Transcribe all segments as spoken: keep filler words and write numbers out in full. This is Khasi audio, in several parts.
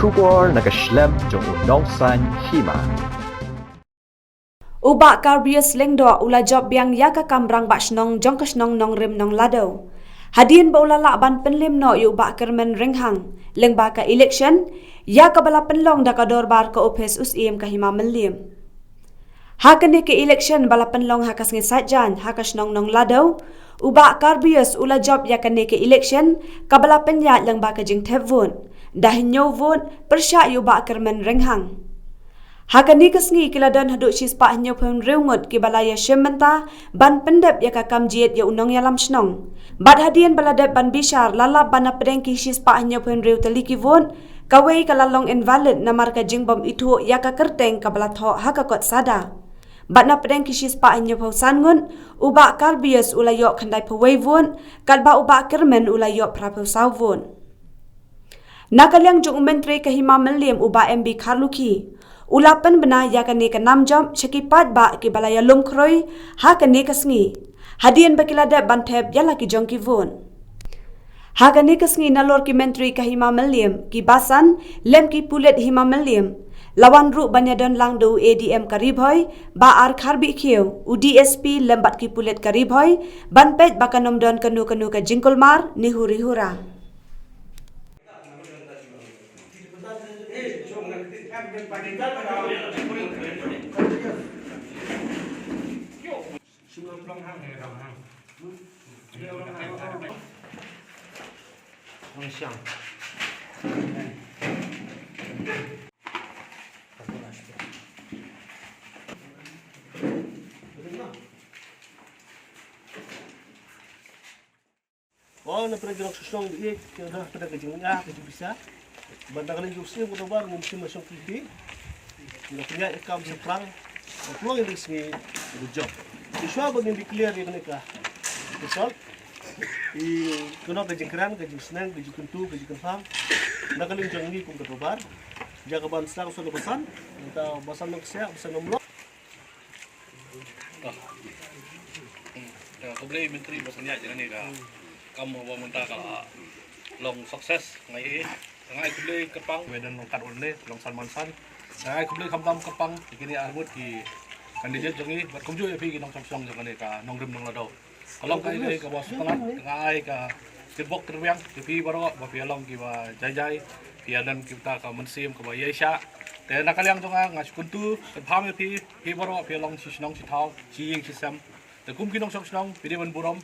Khubor na ka shlem jong u nongsan hima. U Bah Karbius Lyngdoh u la jop biang ïa ka kam rangbah shnong jong ka shnong Nongrim Nongladew, hadien ba u la lah ban pynlem noh ïa u Bah Kyrmen Rynghang lyngba ka election ïa kaba la pynlong da ka dorbar ka ophis u Syiem ka Hima Mylliem. Ha kane ka election ba la pynlong ha ka sngi Saitjaiñ ha ka shnong Nongladew, u Bah Karbius u la jop ïa kane ka election kaba la pynïaid lyngba ka jingthep vote da hynñiew vote pyrshah ïa u Bah Kyrmen Rynghang. Ha kane ka sngi ki la don haduh shispah hynñiewphew hynriew ngut kiba la ïashim bynta ban pyndep ïa ka kam jied ïa u nongïalam shnong. Bad hadien ba la dep ban bishar, la lap ba na pdeng ki shispah hynñiewphew hynriew tylli ki vote, kawei ka la long invalid namar ka jingbym ithuh ïa ka kyrteng kaba la thoh ha ka kot sada. Bad na pdeng ki shispah hynñiewphew san ngut, u Bah Karbius u la ïoh khyndaiphew wei vote, katba u Bah Kyrmen u la ïoh phraphew saw vote. Na ka liang jong u Myntri ka Hima Mylliem, u Bah M B Kharlukhi, u la pynbna ïa kane ka nam jop sha ki paidbah kiba la ïalum khroi ha kane ka sngi, hadien ba ki la dep ban thep ïa la ki jong ki vote. Ha kane ka sngi nalor ki Myntri ka Hima Mylliem, ki basan lem ki pulit Hima Mylliem, la wan ruh ban ïadon lang da u A D M ka Ri Bhoi, Bah R Kharbihkhiew, u D S P lem bad ki pulit ka Ri Bhoi, ban peit ba kan ym don kano kano ka jingkulmar ne huri hura. Oh, na pdeng ki nongshong shnong, eh, ki dah pdeng ka jingïa, ka jingpisa. Bad na ka liang jong u Syiem ka dorbar, ngin shim ma shong ki ti. Ki la pynïaid ka kam shaphrang. Ba pynlong ïa ka sngi, ka jop. Ki shuwa ba ngin declare ïa kane ka result, i kano ka jingkren, ka jingsneng, ka jingkyntu, ka jingkyrpang. Na ka liang jong ngi kum ka dorbar. Ïa ka ban sdang shuwa na basan. Nangta basan nongksiah, basan nongmlok. Ah. Hmm. Ïa, khublei Myntri ba pynïaid ïa kane ka kam ba mynta ka la long success. Nga ai, nga ai khublei kyrpang, ba don long kat wan ne, long san man san. Nga ai khublei khamtam kyrpang ïa kine arngut ki candidate jong ngi, bad kumjuh ïa phi ki nongshong shnong jong kane ka Nongrim Nongladew. Ka long kaei kaei kaba sngewtynnat, nga ai ka kitbok kitrwiang ïa phi baroh ba phi ïa long kiba jai jai, phi ïa don kita ka mynsiem kaba ïaishah. Te na ka liang jong nga, nga shu kyntu kyrpang ïa phi, phi baroh phi ïa long shi shnong shi thaw, shi ïing shi sem. Te kum ki nongshong shnong phi dei ban burom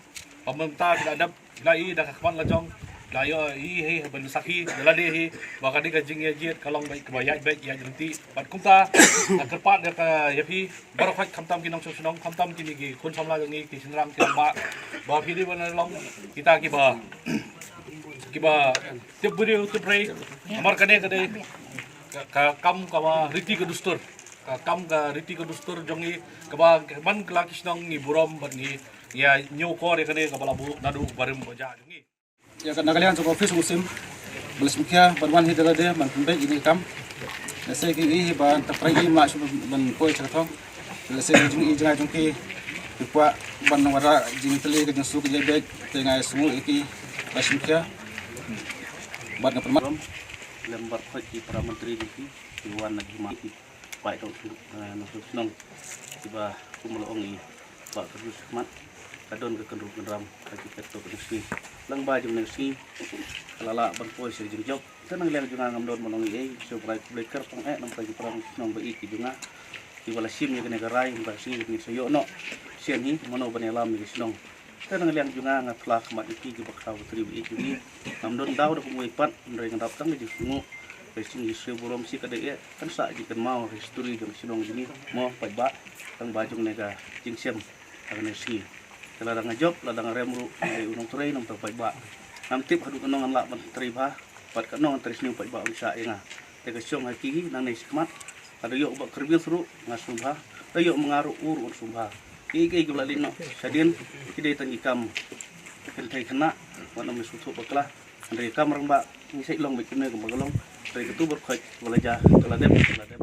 ba mynta phi la dep, phi la i da ka khmat la jong, phi la ïoh i hi ban sakhi ïa lade hi ba ka dei ka jingïajied ka long ba kaba ïaid beit ïaid ryntih. Bad kumta nga kyrpad ïa ka ïa phi baroh khoit, khamtam ki nongshong shnong, khamtam kine ki khun samla jong ngi ki shynrang ki rangbah, ba phi dei ban long kita kiba, kiba tip briew tip briew. Namar kane ka dei ka, ka kam kaba riti ka dustur, ka kam ka riti ka dustur jong ngi, kaba man ka la ki shnong ngi burom bad ngi ïa ñiewkor ïa kane kaba la buh naduh barim bajah jong ngi. Ïa ka, na ka liang jong ka office u Syiem ba la shim khia ban wan hi da lade ban pynbeit ïa kane ka kam. Lehse ki i ban tap rai i ma shu ban poi sha ka thong. Lehse ki jong i jong ngi jong ki ki kwah ban wanrah jingtylli ka jingsuk ka jingbieit, te nga ai sngew ïa ki ba la shim khia. Bad nga pynmap lem bad khoit ki para myntri jong ki ki wan na ki ma ki. Paidbah, eh, nongshong shnong kiba kum la ong i Bah Karbius shakhmat, ka don ka kynrup kynram ha ki peit to ka sngi. Lyngba jong ka sngi ka la lah ban poi sha ka jingjop. Te na ka liang jong nga ngam don ban ong ei ei, shu khublei kyrpang eh na ka bynta ki para nongshong shnong ba ïeit ki jong nga kiba la shim ïa kane ka rai, mynta ka sngi ka sngi shu ïoh noh shen hi mano ban ïalam ïa ka shnong. Te na ka liang jong nga nga phla khmat ïa ki kiba khlaw ka tri ba ïeit jong ngi. Ngam don daw da kumwei pat, hynrei nga dap tang ka jingsngew ka jingsngewsih burom shi katdei eh, kan sah jingkynmaw ka history jong ka shnong jong ngi mo paidbah, tang ba jong ne ka jingshem ha kane ka sngi. Te lada nga jop, lada nga rem ruh, nga dei u nongtrei na ka bynta paidbah. Ngam tip haduh katno ngan lah ban trei bha, bad katno ngan trei sniew paidbah un shah ïa nga. Te ka shong ha ki hi nangne shakhmat. Lada ïoh u Bah Karbius ruh nga sngewbha, lada ïoh ma nga ruh u ruh un sngewbha. Kiei kiei kiba la leit noh shadien ki dei tang ki kam kynthei khynnah, wat nym ïa sngewthuh bakla. Hynrei ka kam rangbah ngi shait long beit kumne kumba ka long. Hynrei katu baroh khoit ba la jia, ba la dep, ba la dep.